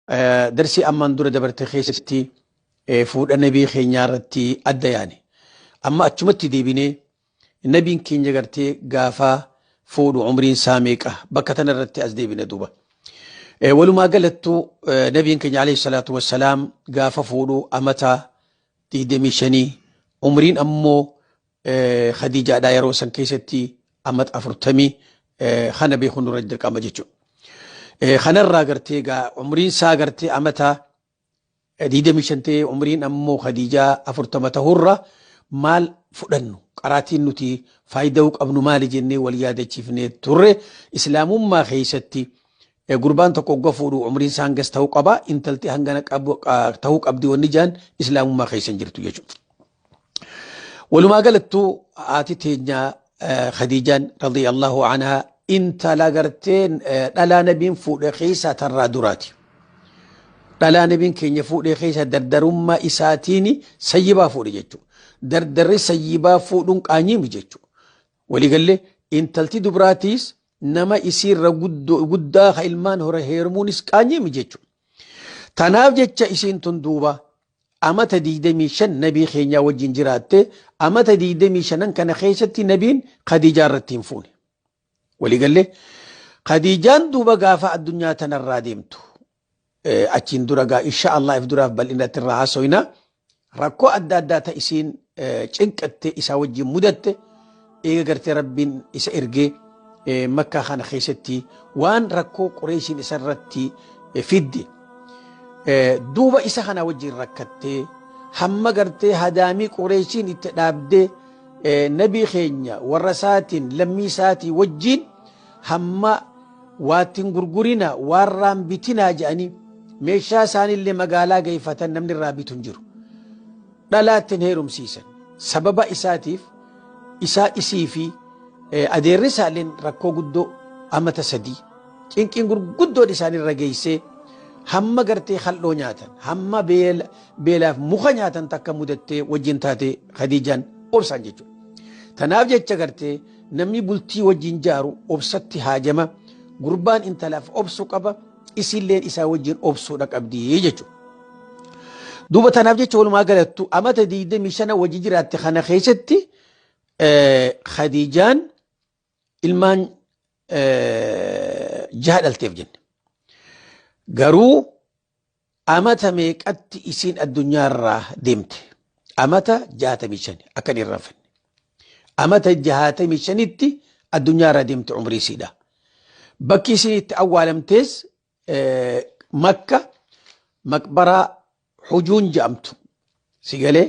Darsii ammaan dura dabarte keessatti fuudha nabii keenyaa irratti adda yaane. Amma achumatti deebinee nabiin keenya gartee gaafa fuudhu umriin isaa meeqa bakka tana irratti as deebine duuba. Walumaa galattuu nabiin keenya alayhi salaatu wassalaam gaafa fuudhu amata 25, umriin ammoo Khadiijaadhaa yeroo san keessatti amata 40 kana beekuun nurra dirqama jechuudha. Kanarraa gartee gaa umriin isaa gartee amata 25 ta'ee umriin ammoo Khadiijaa 40 ta'urra maal fudhannu, qaraatiin nuti faayida'uu qabnu maali jennee wal yaadachiifnee turre. Islaamummaa keessatti gurbaan tokko hogga fuudhu umriin isaa hangas ta'uu qaba, intalti hangana ta'uu qabdi wanni jaan islaamummaa keessa hin jirtu jechuudha. Walumaa galattuu haati teenya Khadiijaan radiyallahu anhaa intala gartee dhalaa nabiin fuudhe keessaa tarraa duraati. Dhalaa nabiin keenya fuudhe keessa dardarummaa isaatiin sayyibaa fuudhe jechuudha. Dardarri sayyibaa fuudhuun qaanyiimi jechuudha. Waliigallee intalti dubraatiis nama isiirra guddaa ka ilmaan hora heerumuunis qaanyiimi jechuudha. Tanaaf jecha isiin tun duuba amata 25 nabii keenyaa wajjin jiraatte. Amata 25 kana keessatti nabiin Khadiijaa irratti hin fuune. Waliigallee Khadiijaan duuba gaafa addunyaa tanarraa deemtu achiin dura gaa insha Allah if duraaf bal'inatti irraa haasoyna, rakkoo adda addaa ta isiin cinqatte isaa wajjin mudatte eega gartee rabbiin isa ergee Makkaa kana keessatti waan rakkoo Qureeshiin isa irratti fidde, duuba isa kana wajjin rakkattee hamma gartee hadaamii Qureeshiin itti dhaabdee nabii keenya warra isaatiin lammii isaatii wajjin hamma waattiin gurgurina waarraan bitinaa jedhanii meeshaa isaanillee magaalaa geeffatan namni irraa bitu hin jiru. Dhalaattiin heerumsiisan. Sababa isaatiif isaa isii fi adeerri isaalleen rakkoo guddoo amata 3 cinqiin gurguddoon isaanirra geessee hamma gartee kal'oo nyaatan, hamma beelaaf muka nyaatan takka mudattee wajjin taate Khadiijaan obsaan jechuudha. Tanaaf jecha gartee namni bultii wajjin jaaru obsatti haajama, gurbaan intalaaf obsu qaba, isiilleen isaa wajjin obsuudha qabdi jechuudha. Duuba tanaaf jecha walumaa galattu amata 25 wajji jiraatte kana keessatti Khadiijaan ilmaan jaha dhalteef jenne. Garuu amata meeqatti isiin addunyaarraa deemte? Amata 65 akka hin irraanfanne. Amata 65tti addunyaarraa deemte umrii isiidha. Bakki isiin itti awwaalamtees Makka maqbaraa Hujuun jedhamtu si galee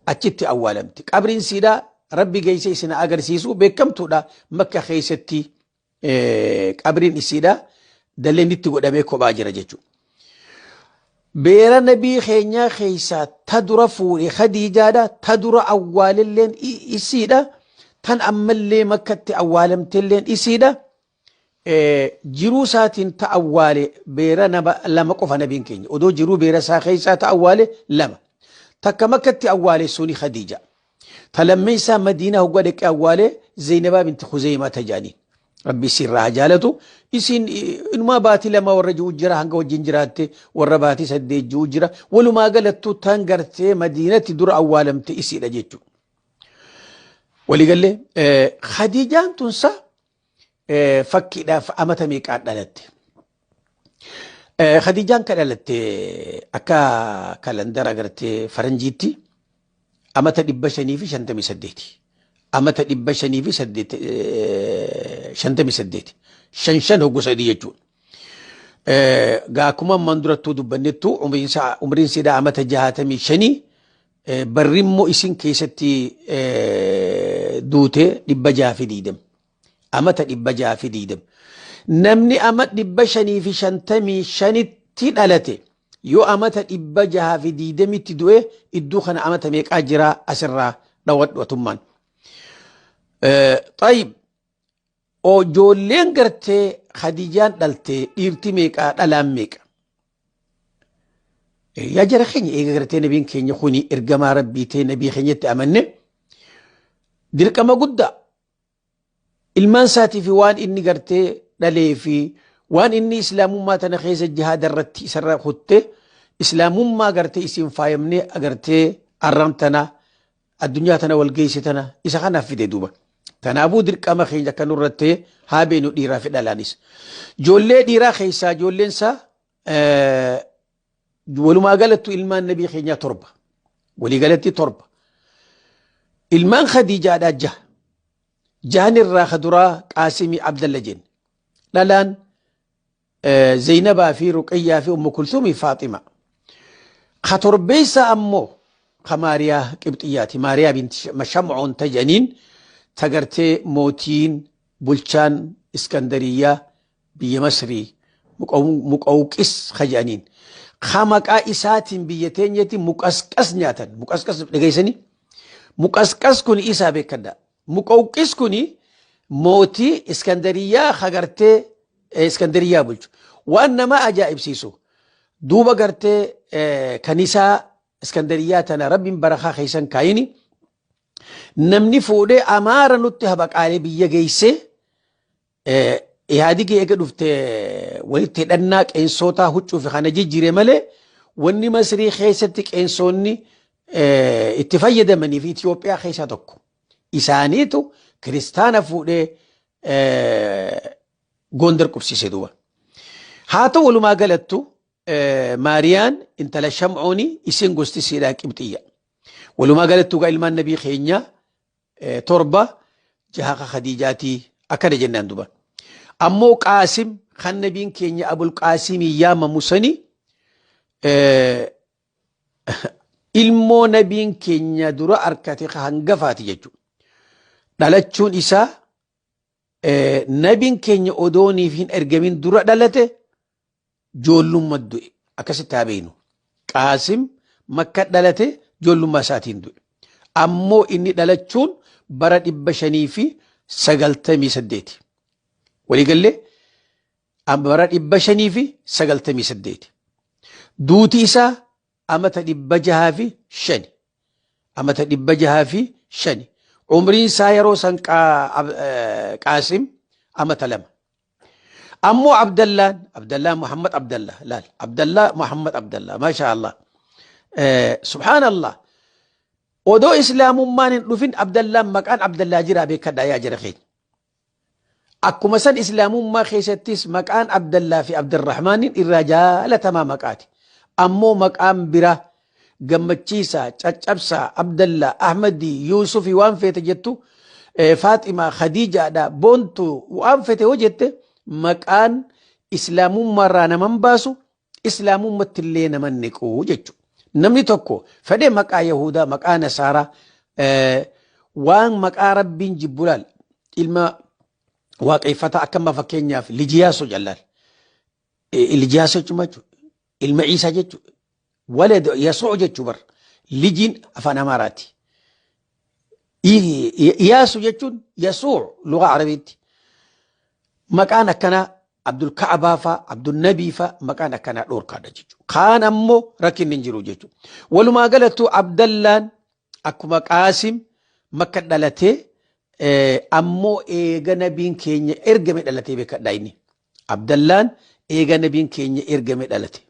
achitti awwaalamte. Qabriin siidhaa rabbi geesse isin agarsiisu beekamtuudha. Makka keessatti qabriin isiidha dalleen itti godhamee kophaa jira jechuudha. Beera nabii keenyaa keessaa ta dura fuudhe Khadiijaadha, ta dura awwaalelleen isiidha, tan ammallee Makkatti awwaalamtelleen isiidha. Jiruu isaatiin ta awwaale beera nama lama qofa nabiin keenya. Odoo jiruu beera isaa keessaa ta awwaale lama. Takka Makkatti awwaale suni Khadiija. Ta lammeessaa Madiinaa hoggaa dhaqee awwaale Zeynabaa binti Khuzeymaa tajaaniin. Rabbi isiin irraa haa jaalatu. Isiin inumaa baatii 2 warra ji'u jira, hanga wajjin jiraatte warra baatii 8 ji'u jira. Walumaa galattuu tan gartee Madiinatti dura awwaalamte isiidha jechuudha. Waliigallee Khadiijaan tunsa fakkiidhaaf amata meeqaa dhalatte? Khadiijaan ka dhalatte akka kalandara gartee faranjiitti amata 558. Amata 558. Shan shan hoggu sadii jechuudha. Gaa akkuma ammaan durattuu dubbannettu umriin isiidhaa amata 65, barri immoo isin keessatti duute 620. Amata 620. Namni ama 555tti dhalate yoo amata 620tti du'e iddoo kana amata meeqaa jira asirraa dhawadhu atummaan. Xayib, ijoolleen gartee Khadijaan dhalte dhiirti meeqaa, dhalaan meeqa? Yaa jara keenya, eega gartee nabiin keenya kuni ergamaa rabbii ta'e nabii keenyatti amanne, dirqama guddaa ilmaan isaatii fi waan inni gartee dhalee fi Waan inni islaamummaa tana keessa jihaada irratti isarra kutte, islaamummaa gartee isin faayamnee agartee arram tana addunyaa tana wal geesse tana isa kanaaf fide duuba. Kanaafuu dirqama keenya akka nurratti haa beenu dhiiraa fi dhalaanis. Ijoollee dhiiraa keessaa ijoolleen isaa walumaa galattu ilmaan nabii keenyaa 7. Walii galatti 7. Ilmaan Khadiijaadhaa jaha. Jahan irraa kaduraa Qaasimii Abdalla jenne. Dhalaan Zeynabaa fi Ruqayyaa fi Ummu Kulsuumii Faaxima. Ka torbeessaa ammoo ka Maariyaa Qibxiyyaati. Maariyaa binti Shamcoon tajaniin tagartee mootiin bulchaan Iskandariyyaa biyya Masrii Muqawqis ka jedhaniin. Ka maqaa isaatiin biyya teenyatti muqasqas nyaatan. Muqasqas dhageessanii? Muqasqas kun isaa beekadha. Muqawqis kun mootii Iskandariyyaa ka gartee Iskandariyyaa bulchu. Waan nama ajaa'ibsiisu duuba gartee kanisaa Iskandariyyaa tana rabbiin barakaa keessan kaayini. Namni fuudhee Amaara nutti habaqaalee biyya geessee Ihaadigii eega dhufte walitti hidhannaa qeensootaa huccuu fi kana jijjiire malee wanni Masrii keessatti qeensoonni itti fayyadamanii fi Itoophiyaa keessaa tokko. Isaaniitu kiristaana fuudhee Gondar qubsiise duuba. Haa ta'u walumaa galattu Maariyaan intala Sham'ooni isiin gosti isiidhaa Qibxiyya. Walumaa galattu egaa ilmaan nabii keenyaa 7 jaha ka Khadiijaatii akkana jennaan duba. Ammoo Qaasim kan nabiin keenya Abul Qaasimii yaamamu sani ilmoo nabiin keenya dura arkate ka hangafaati jechuudha. Dhalachuun isaa nabiin keenya odooniif hin ergamin dura dhalate joollumma du'e. Akkasitti haa beeknu. Qaasim Makka dhalate joollummaa isaatiin du'e. Ammoo inni dhalachuun bara 598. Waliigallee bara 598. Duuti isaa amata 605. Amata 605. Umriin isaa yeroo san Qaasim amata 2. Ammoo Abdallaan, Abdallaa Muhammad Abdallah, laal, Abdallaa Muhammad Abdallah, maashaa Allah. Subhaanallah. Odoo Islaamummaan hin dhufin Abdallaan maqaan Abdallaa jiraa beekadhaa yaa jara keenya. Akkuma san Islaamummaa keessattis maqaan Abdallaa fi Abdurrahmaaniin irraa jaalatamaa maqaati. Ammoo maqaan biraa Gammachiisaa, Caccabsaa, Abdallaa, Ahmadii, Yuusufii waan feete jettu, Faaximaa, Khadiijaadha, Boontuu waan feete yoo jette maqaan Islaamummaarraa naman baasu, Islaamummatti illee naman niqu jechuudha. Namni tokko fedhe maqaa Yahudaa, maqaa Nasaaraa, waan maqaa Rabbiin jibbu laal ilma waaqeffataa akka amma fakkeenyaaf Lijiyaasoo jallaal. Lijiyaasoo jechuun maal jechuudha? Ilma Iisaa jechuudha. Walad Yasuu jechuu bar. Lijiin afaan Amaaraati. Iyaasu jechuun Yasuu lugaa Arabiitti. Maqaan akkanaa Abdul Ka'abaa faa Abdul Nabii faa maqaan akkanaa dhoorkaadha jechuudha. Kaan ammoo rakkinni hin jiru jechuudha. Walumaa galattuu Abdallaan akkuma Qaasim Makka dhalatee ammoo eega nabiin keenya ergame dhalatee beekadhaa inni. Abdallaan eega nabiin keenya ergame dhalate.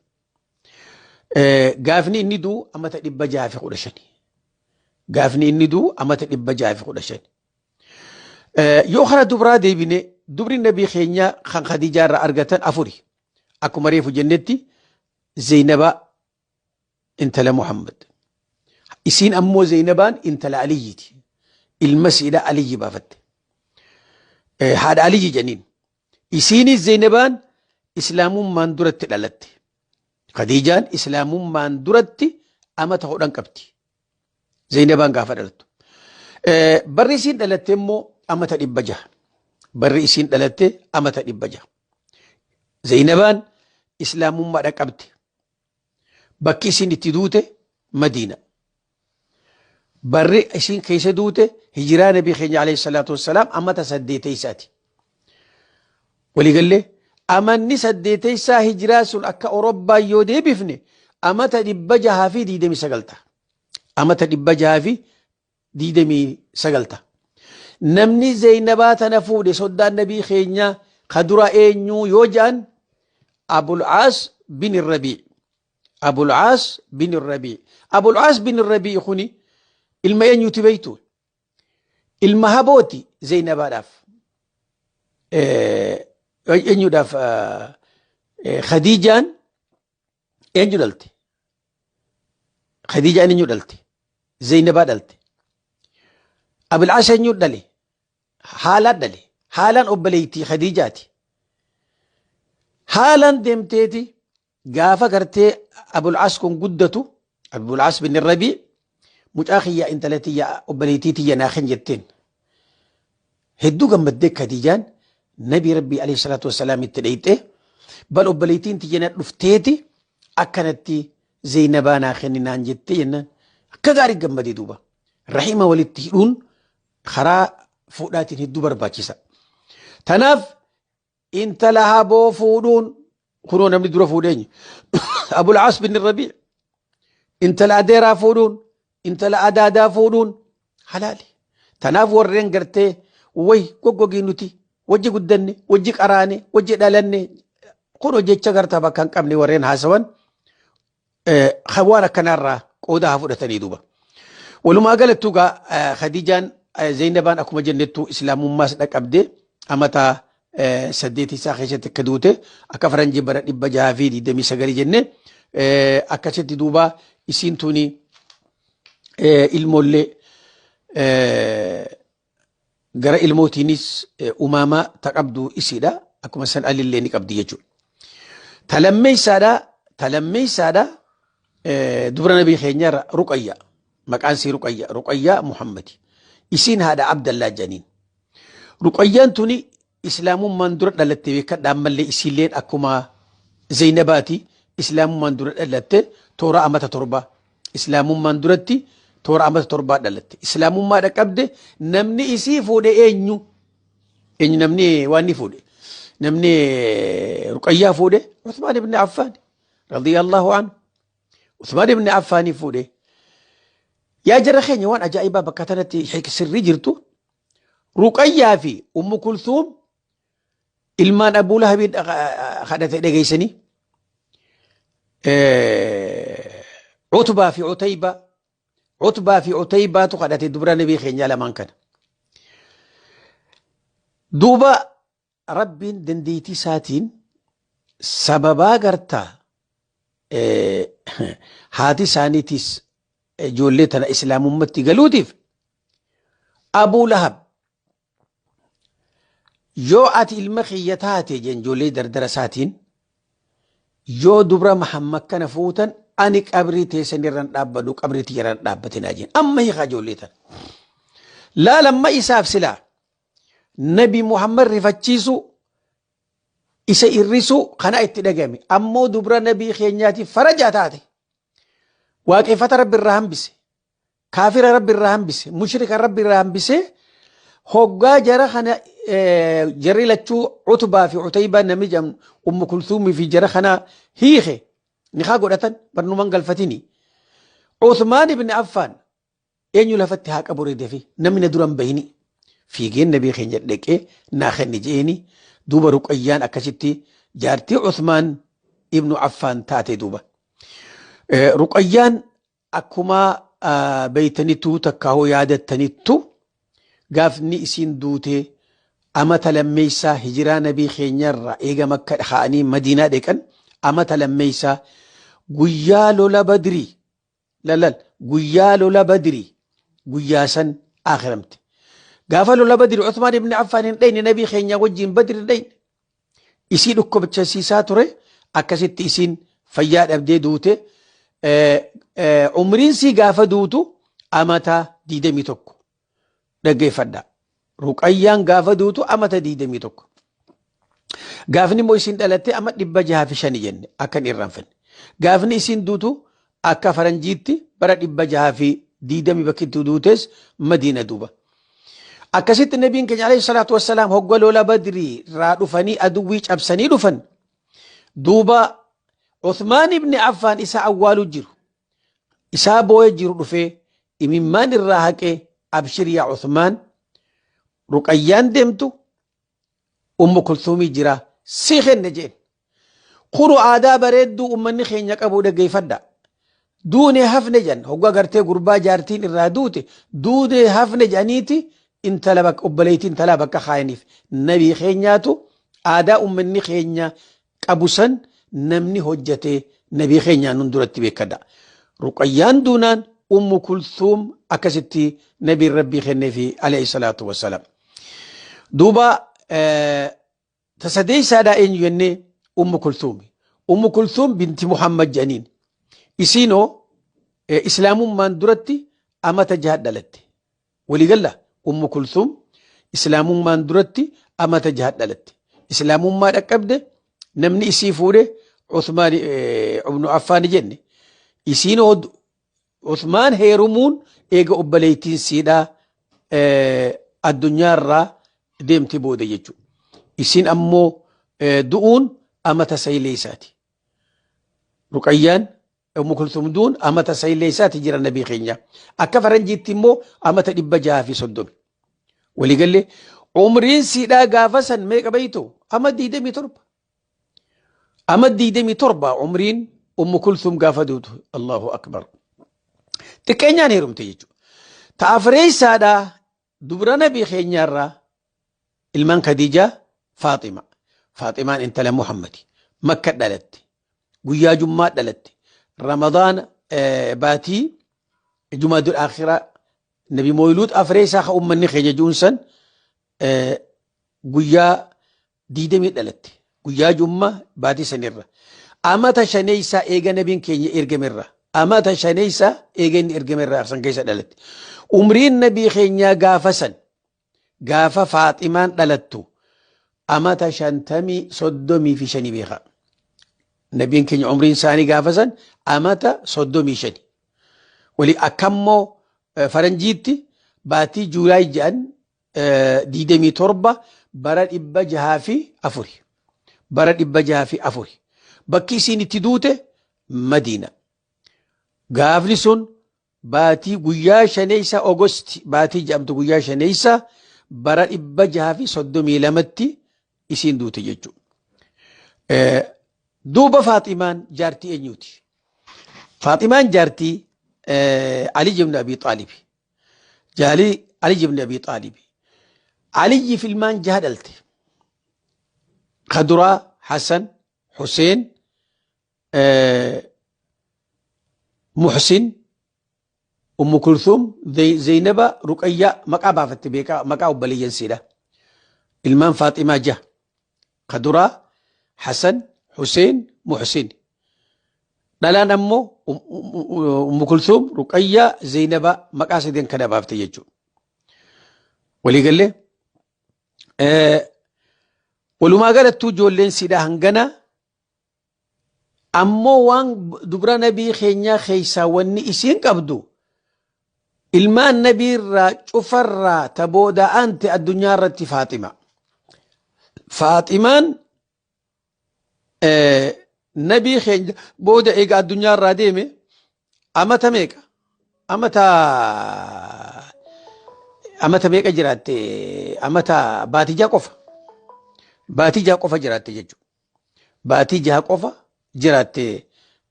Gaafni inni du'u amata 615. Gaafni inni du'u amata 615. Yoo kana dubraa deebine dubri nabii keenya kan Khadiijaa irraa argatan afuri. Akkuma reefu jennetti Zeynabaa intala Muhammad. Isiin ammoo Zeynabaan intala Aliyyiiti. Ilma siidha Aliyyi baafatte. Haadha Aliyyi jenniin. Isiinis Zeynabaan Islaamummaan duratti dhalatte. Khadiijaan Islaamummaan duratti amata 10 qabdi. Zeynabaan gaafa dhalattu. Barri isiin dhalatte immoo amata 600. Barri isiin dhalatte amata 600. Zeynabaan Islaamummaadha qabdi. Bakki isiin itti duute Madiina. Barri isiin keessa duute hijiraa Nabii keenya alayhi salaatu wassalaam amata saddeeteysaati. Waliigallee amanni saddeeteysaa hijiraa sun akka Orobbaa yoo deebifne amata 629 ta'a. Amata 629 ta'a. Namni Zeynabaa tana fuudhe soddaan Nabii keenyaa Ka dura eenyu yoo ja'an, Abulcaas bin Rabii. Abulcaas bin Rabii. Abulcaas bin Rabii kuni ilma eenyuti beeytu? Ilma habooti Zeynabaadhaaf. Eenyuudhaaf? Khadiijaan eenyu dhalte? Khadiijaan eenyu dhalte? Zeynabaa dhalte. Abulcaas eenyu dhale? Haalaan dhale. Haalaan obboleettii Khadiijaati. Haalaan deemteeti gaafa gartee Abulcaas kun guddatu, Abulcaas bin Rabii, mucaa kiyya, intala tiyya, obboleettii tiyya naa kenni jetteen. Hedduu gammaddee Khadiijaan Nabii Rabbii alayhi salaatu wassalaam itti dheyxee, bal obboleettiin tiyya na dhufteeti akkanatti Zeynabaa naa kenni naan jettee jennaan, akka gaarii gammadee duuba. Rahima walitti hidhuun karaa fuudhaatiin hedduu barbaachisa. Tanaaf intala haboo fuudhuun, kunoo namni dura fuudheenyu Abulcaas bin Rabii. Intala adeeraa fuudhuun, intala adaadaa fuudhuun halaali. Tanaaf warreen gartee way goggogii, nuti wajji guddanne, wajji qaraane, wajji dhalanne, kun hojjecha gartaa bakka hin qabne warreen haasawan waan akkanaarraa qooda haa fudhatanii duuba. Walumaa galattuu gaa Khadiijaan Zeynabaan akkuma jennettu islaamummaas dhaqabdee amata 8 isaa keessatti akka duute, akka faranjii bara 629 jenne. Akkasitti duuba isiin tuni ilmoollee gara ilmootiinis umaama ta qabdu isiidha, akkuma san alillee ni qabdi jechuudha. Talammeessaadha, talammeessaadha, dubra nabii keenyarra Ruqayya, maqaan sii Ruqayya, Ruqayyaa Muhammadi, isiin haadha Abdallaa janiin. Ruqayyaan tuni islaamummaan dura dhalatte, beekadha. Ammallee isiilleen akkuma Zeynabaati islaamummaan dura dhalatte, toora amata 7, islaamummaan duratti toora amata 7 dhalatte, islaamummaa dhaqabde. Namni isii fuudhe eenyu? Eenyu namni waan ni fuudhe? Namni Ruqayyaa fuudhe Uthmaan ibn Affaan radiyallahu anhu. Uthmaan ibn Affaanii fuudhe. Yaa jara keenya, waan ajaa'ibaa bakka tanatti sirrii jirtu, Ruqayyaa fi Ummu Kulthuum ilmaan Abuu Lahabii kadhate dhageessanii, Utbaa fi Utaybaa, Utbaa fi Utaybaatu kadhate dubra nabii keenyaa lamaan kana. Duuba Rabbiin dandeettii isaatiin sababaa gartaa haati isaaniitis ijoollee tana islaamummatti galuutiif, Abuu Lahab yoo ati ilma kiyya taate jeen ijoollee dardara isaatiin, yoo dubra Muhammad kana fuutan ani qabrii teessan irraan dhaabbadhu, qabrii tiyya irraan dhaabbatinaa jeen. Amma hiikaa ijoollee tana. Laalamma isaaf silaa Nabi Muhammad rifachiisu, isa irrisu kana itti dhagame, ammoo dubra nabii keenyaatiif farajaa taate, waaqeffata Rabbi irraa hambise, kaafira Rabbi irraa hambise, mushrika Rabbi irraa hambise. Hoggaa jara kana, jarri lachuu Utbaa fi Utaybaa namni jedhamu, Ummu Kulsuumii fi jara kana hiike, nikaa godhatan barnuman galfatini. Uthmaan ibn Affaan eenyu lafatti haa qabu dafi, namni na duran bahini, fiigeen nabii keenya dhaqee naa kenni je'eeni. Duuba Ruqayyaan akkasitti jaartii Uthmaan ibnu Affaan taate duuba. Ruqayyaan akkuma beeytanittu, takkaahoo yaadattaniittu, gaafni isiin duute amata lammeessaa hijiraa nabii keenyarraa eega Makka ka'anii Madiinaa dheqan, amata lammeessaa, guyyaa lola Badrii, lalal, guyyaa lola Badrii, guyyaa san akhiramte. Gaafa lola Badrii Uthmaan ibn Affaan hin dhayne, nabii keenya wajjin Badri hin dhayne, isii dhukkubchasiisaa ture. Akkasitti isiin fayyaa dhabdee duute. Umriin sii gaafa duutu amata 21. Dhaggeeffadha, Ruqayyaan gaafa duutu amata 21. Gaafni immoo isiin dhalatte amma 605 jenne, akka hin irraanfanne. Gaafni isiin duutu akka faranjiitti bara 620, bakki itti duutes Madiina duuba. Akkasitti nabiin keenya alayhi salaatu wassalaam hogga lola Badrii irraa dhufanii aduwwii cabsanii dhufan duuba, Uthmaan ibn Affaan isa awwaalu jiru, isaa boo'ee jiru dhufee imimmaan irraa haqee, abshir yaa Uthmaan, Ruqayyaan deemtu. Ummu Kulsuumii jira sii kenne jeen. Kunu aadaa bareedduu ummanni keenya qabu dhaggeeffadha. Duune hafne jedhan hoggaa gartee gurbaa jaartiin irraa duute duune hafne jedhaniiti intala bakka obboleettii intalaa bakka kaayaniif nabii keenyaatu aadaa ummanni keenya qabu san namni hojjate nabii keenyaan nun duratti beekadha. Ruqayyaan duunaan Ummu Kulsuum akkasitti nabiin rabbii kenneefi alayhi salaatu wassalaam. Duuba ta sadeessaadhaa eenyu jennee Ummu Kulsuumi. Ummu Kulsuum binti Muhammad jedhaniin. Isiinoo islaamummaan duratti amata jaha dhalatte. Waliigalla Ummu Kulsuum islaamummaan duratti amata jaha dhalatte. Islaamummaa dhaqqabde namni isii fuudhe Uthmaan ibnu Affaan jenne. Isiinoo Uthmaan heerumuun eega obboleettiin siidhaa addunyaarraa deemte booda jechuudha. Isiin ammoo du'uun amata saylee isaati. Ruqayyaan Ummu Kulthum du'uun amata saylee isaati jira nabii keenya. Akka faranjiitti immoo amata 630. Waliigallee umriin siidhaa gaafa san meeqa beeytu? Ama 27. Ama 27 umriin Ummu Kulthum gaafa duutu. Allahu Akbar. Xiqqeenyaan heerumte jechuudha. Ta afreessaadhaa dubra nabii keenyaarraa ilmaan Khadiijaa Faaxima. Faaximaan intala Muhammadi. Makka dhalatte. Guyyaa Jummaa dhalatte. Ramadaana baatii Jumaadul Akhiraa Nabi Mooyiluut afreessaa ka ummanni keenya juun san guyyaa diidamii dhalatte. Guyyaa Jummaa baatii sanirra. Amata shaneessaa eega nabiin keenya ergamerra. Amata shaneessaa eega inni ergamerra san keessa dhalatte. Umriin nabii keenyaa gaafa san gaafa Faaximaan dhalattu amata shantamii soddomii fi shanii beeka. Nabiin keenya umriin isaanii gaafa san amata 35. Wali akkammoo faranjiitti baatii Juulaay jedhan 27 bara 604. Bara 604. Bakki isiin itti duute Madiina. Gaafni sun baatii guyyaa shaneessa Ogosti baatii jedhamtu guyyaa shaneessa bara 632tti isiin duute jechuudha. Duuba Faaximaan jaartii eenyuuti? Faaximaan jaartii Ali ibn Abi Xaalib. Jaalii Ali ibn Abi Xaalib. Aliyyiif ilmaan jaha dhalte. Ka duraa Hassan, Huseen, Muhsin, Ummu Kulthum, Zeynaba, Ruqayyaa maqaa baafatte beekaa maqaa obboleeyyan siidha. Ilmaan Faaximaa jaha. Ka duraa Hasan, Huseen, Muhsin. Dhalaan ammoo Ummu Kulthum, Ruqayyaa, Zeynaba maqaa sadeen kana baafte jechuudha. Waliigallee walumaa galattuu ijoolleen siidha hangana. Ammoo waan dubra nabii keenyaa keessaa wanni isiin qabdu ilmaan nabii irraa cufarraa ta booda aante addunyaa irratti Faaxima. Faaximaan nabii keenya booda eega addunyaa irraa deeme amata meeqa? Amata meeqa jiraatte? Amata baatii ja'a qofa. Baatii ja'a qofa jiraatte jechuudha. Baatii jaha qofa jiraatte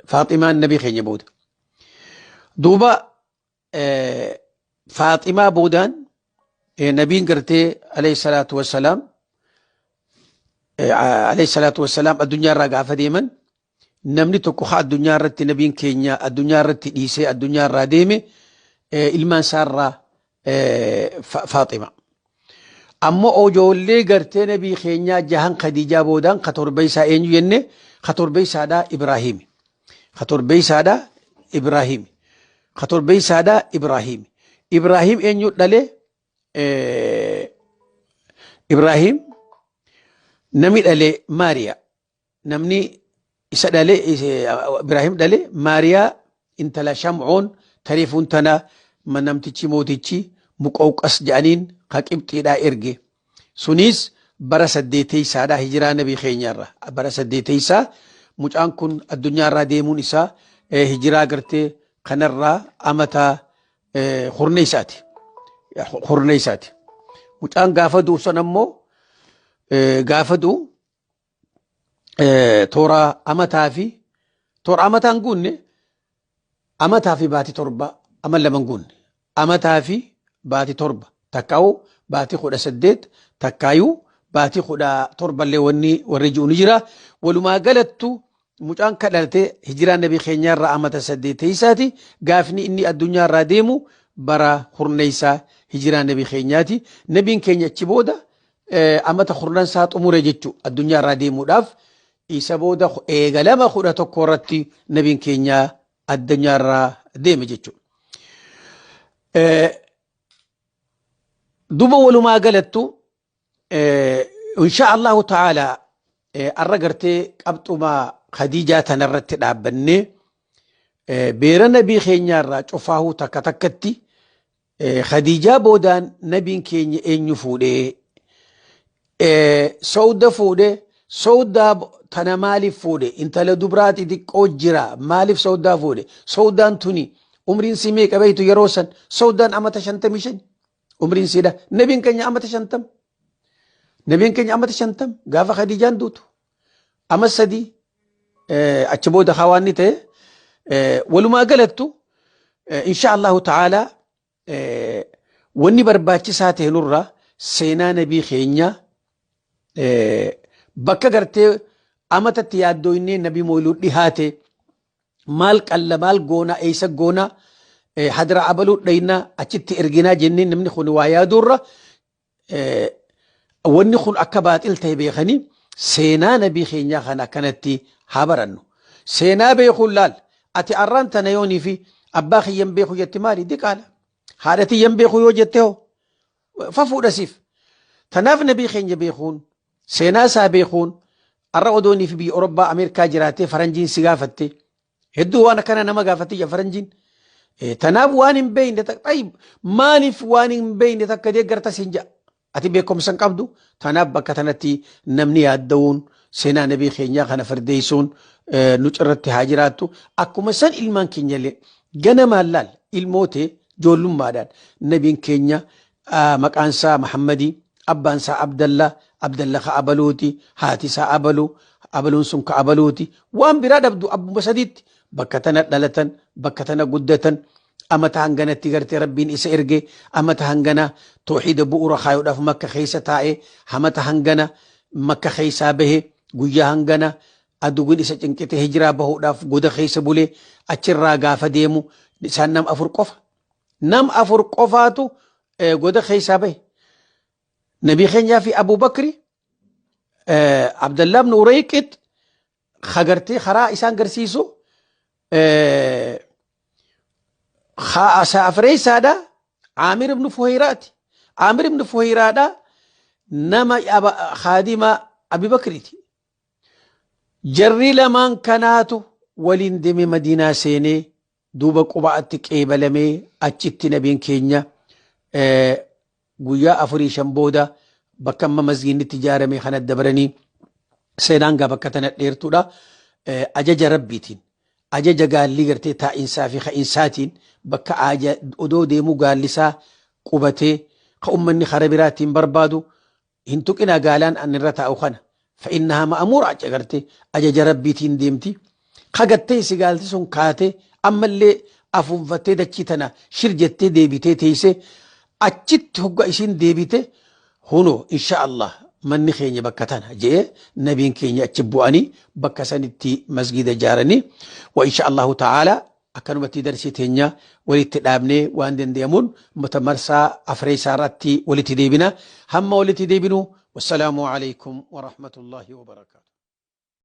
Faaximaan nabii keenya booda. Duuba Faaximaa boodaan nabiin gartee alayhi salaatu wassalaam alayhi salaatu wassalaam addunyaa irraa gaafa deeman namni tokko haa addunyaa irratti nabiin keenya addunyaa irratti dhiisee addunyaa irraa deeme ilmaan isaa irraa Faaxima. Ammoo ijoollee gartee nabii keenyaa jahan Khadiijaa boodaan ka torbeessaa eenyu jenne ka torbeessaadhaa Ibraahiimi. Ka torbeessaadhaa Ibraahiimi. Ka torbeessaadhaa Ibraahiimi. Ibraahiim eenyu dhale Ibraahiim namni dhale Maariyaa. Namni isa dhale Ibraahim dhale Maariyaa intala Sham'oon tareefuun tana namtichi mootichi Muqawqas jedhaniin ka Qibxiidhaa erge. Sunis bara saddeeteysaadha hijiraa nabii keenyaarra. Bara saddeeteysaa mucaan kun addunyaarraa deemuun isaa hijiraa gartee kanarraa amata hurneysaati. Hurneysaati. Mucaan gaafa du'u san ammoo gaafa du'u toora amataa fi toora amataa hin guunne, amataa fi baatii 7, ama 2 hin guunne, amataa fi baatii 7 takkaa'u baatii 18 takkaayuu baatii 17 illee wanni warri ji'u ni jira. Walumaa galattu mucaan kan dhalate hijiraa nabii keenyaa irraa amata 8 teessaati. Gaafni inni addunyaa irraa deemu bara kurneessaa hijiraa nabii keenyaati. Nabiin keenya achi booda amata kurnansaa xumure jechuu addunyaa irraa deemuudhaaf. Isa booda eegalama 11 irratti nabiin keenya addunyaa irraa deeme jechuudha. Duba walumaa galattu insha Allahu ta'ala arra gartee qabxuma Khadiijaa tanarratti dhaabbannee beera nabii keenyaa irraa cufaahuu takka takkatti Khadiijaa boodaan nabiin keenya eenyu fuudhee, Sawda fuudhee, Sawdaa tana maaliif fuudhe? Intala dubraa xixiqqoo jira, maaliif Sawdaa fuudhe? Sawdaan tuni umriin si meeqa beektu yeroo san? Sawdaan amata 55 umriin siidha. Nabiin keenya amata 50, nabiin keenya amata 50 gaafa Khadiijaan duutu, ama 3 achi booda hawaanni ta'e. Walumaa galattu insha Allahu ta'ala wanni barbaachisaa ta'e nurraa seenaa nabii keenya bakka gartee amatatti yaaddooynee nabii mooluu dhihaate maal qalla, maal goona, eessa goona, hadra abaluu dhayna, achitti erginaa jennee namni kun waa yaaduurra wanni kun akka baaxil ta'e beekanii seenaa nabii keenyaa kana akkanatti haa barannu. Seenaa beekuun laal ati arraan tana yoonii fi abbaa kiyyan beeku jette maali diqaala. Haadha tiyyan beeku yoo jette hoo fafuudha siif. Tanaaf nabii keenya beekuun, seenaa isaa beekuun, arra odoonii fi biyya Orobbaa Ameerikaa jiraattee faranjiin si gaafatte, hedduu waan akkana nama gaafatte faranjiin. Tanaaf waan hin beekne tayyib maaliif waan hin beekne takka deeggarta siin ja'a. Ati beekumsa hin qabdu. Tanaaf bakka tanatti namni yaadda'uun seenaa nabii keenyaa kana fardeessuun nu cirratti haa jiraattu. Akkuma san ilmaan keenya illee ganamaan laal ilmootee ijoollummaadhaan nabiin keenya maqaan isaa Muhammadii, abbaan isaa Abdallah, Abdallah ka abaluuti, haati isaa abaluu, abaluun sun ka abaluuti. Waan biraa dhabdu abbuma sadiitti bakka tana dhalatan, bakka tana guddatan, amata hanganatti gartee rabbiin isa erge, amata hangana toohida bu'uura kaayuudhaaf Makka keessa taa'e, amata hangana Makka keessaa bahe, guyyaa hangana aduwwiin isa cinqite hijiraa bahuudhaaf goda keessa bulee, achirraa gaafa deemu isaan nam 4 qofa. Nam 4 qofaatu goda keessaa bahe. Nabii keenyaa fi Abu Bakri, Abdallah ibn Urayqit kagartee karaa isaan garsiisu, afreessaadha Aamir ibn Fuhayraati. Aamir ibn Fuhayraadha nama khaadima Abi Bakriiti. Jarri lamaan kanaatu waliin deeme Madiinaa seenee duuba qubaatti qeebalamee achitti nabiin keenya guyyaa 4 5 booda bakka amma masgiinnitti ijaarame kana dabaranii. Seenaan gaa bakka tana dheertuudha. Ajaja rabbiitiin ajaja gaallii gartee taa'insaa fi ka'insaatiin bakka odoo deemuu gaallisaa qubatee ka ummanni kara biraatiin barbaadu hin tuqinaa gaalaan an irra taa'u kana fa'innahaa ma'amuura achi agartee ajaja rabbiitiin deemti. Kagattee si gaalti sun kaatee ammallee afuunfattee dachii tana shir jettee deebitee teessee achitti hogga isiin deebite hunoo insha Allah manni keenya bakka tana jee nabiin keenya achi bu'anii bakka sanitti masgida ijaaranii. Wa insha Allahu ta'ala akkanumatti darsii teenya walitti dhaabnee waan danda'amuun mata marsaa afreessaa irratti walitti deebina. Hamma walitti deebinu wassalaamu alaikum wa rahmatullahi wa barakaatu.